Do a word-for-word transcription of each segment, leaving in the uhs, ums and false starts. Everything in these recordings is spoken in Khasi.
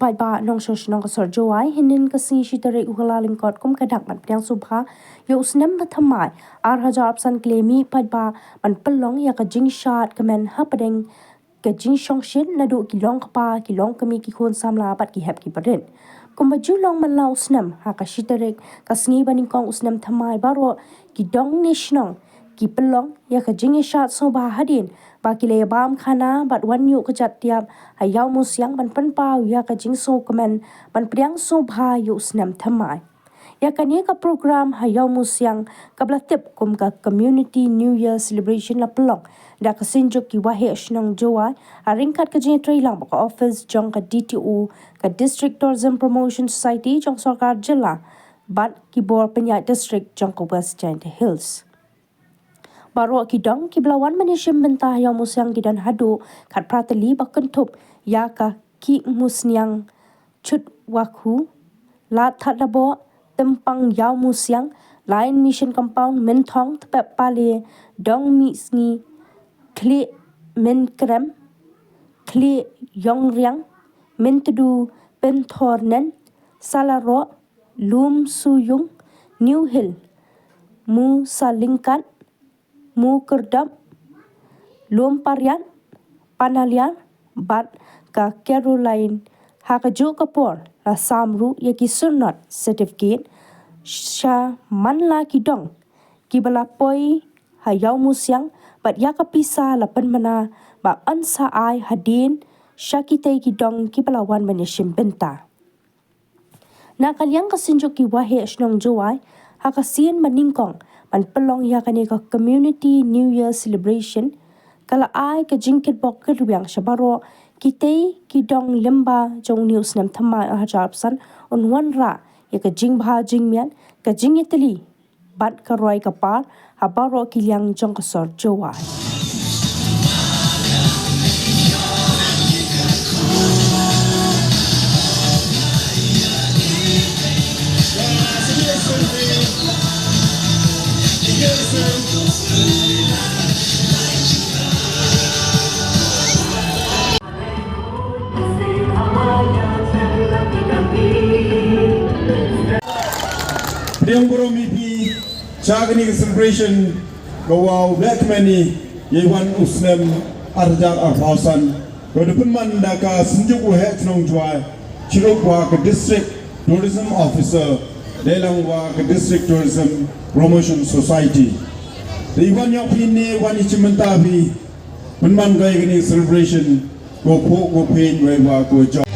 paidbah nongshong shnong ka sor Jowai, hynnin ka sngi shi tarik u Kyllalyngkot kum ka dak ban pdiang sngewbha ïa u snem ba thymmai ar hajar arphew san, ki la mih paidbah ban pynlong ïa ka jingshad kmen hapdeng ka jingshongshit naduh ki long kpa, ki long kmie, ki khun samla bad ki hep ki barit. Kumba ju long man la u snem, ha ka shi tarik ka sngi ba nyngkong u snem thymmai, baroh ki dong ne shnong ki pynlong ïa ka jingïashad sngewbha hadien ba ki la ïabam khana bad wan ïuh kjat tiap ha Ïawmusiang ban pynpaw ïa ka jingsngewkmen ban pdiang sngewbha ïa u snem thymmai. Ïa kane ka program ha Ïawmusiang, kaba la tip kum ka Community New Year Celebration, la pynlong da ka Synjuk ki Waheh Shnong Jowai, ha ryngkat ka jingïatreilang bad ka office jong ka D T O, ka District Tourism Promotion Society jong sorkar jylla bad ki bor pynïaid district jong ka West Jaintia Hills. Baroh ki dong kiba la wan ban ïashim bynta ha Ïawmusiang ki don haduh khatphra tylli, ba kynthup ïa ka Kyiehmuhsniang, Chutwakhu, Lad Thadlaboh, Tympang Ïawmusiang, Lion Mission Compound, Mynthong, Tpep Pale, Dong Mihsngi, Khlieh Mynkrem, Khlieh Ïongriang, Myntdu, Pynthornen, Salaroh, Lumsyiung, New Hill, Musalyngkat, Mukyrdap, Lumpariat, Panaliar bad ka Caroline. Ha kajuh ka por la sam ruh ïa ki syrnod, certificate, sha man la ki dong kiba la poi ha Ïawmusiang, bad ïa ka pisa la pynbna ba yn sa ai hadien sha kitei ki dong kiba la wan ban ïashim bynta. Na ka liang ka Synjuk ki Waheh Shnong Jowai, ha ka sien ba nyngkong ban pynlong ïa kane ka Community New Year Celebration, ka la ai ka jingkyrpad kyrwiang sha baroh kitei ki dong lyngba jong une u snem thymmai ar hajar arphew san, un wanrah ïa ka jingbha jingmiat, ka jingïatylli bad ka roi ka par ha baroh ki liang jong ka sor Jowai. Pdiang burom ïa phi sha kane ka celebration ka Waw Black Mani ïa wan u snem ar hajar arphew san, ka da pynman da ka Synjuk Waheh Shnong Jowai, chirup wa ka District Tourism Officer, dei lang wa ka District Tourism Promotion Society. Dei wan ïa phi ne wan i chimenta phi pynman ka ïa kane celebration, ko pho ko phin wei wa ko jong.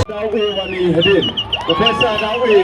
Dawi wani hadin. Professor Dawi.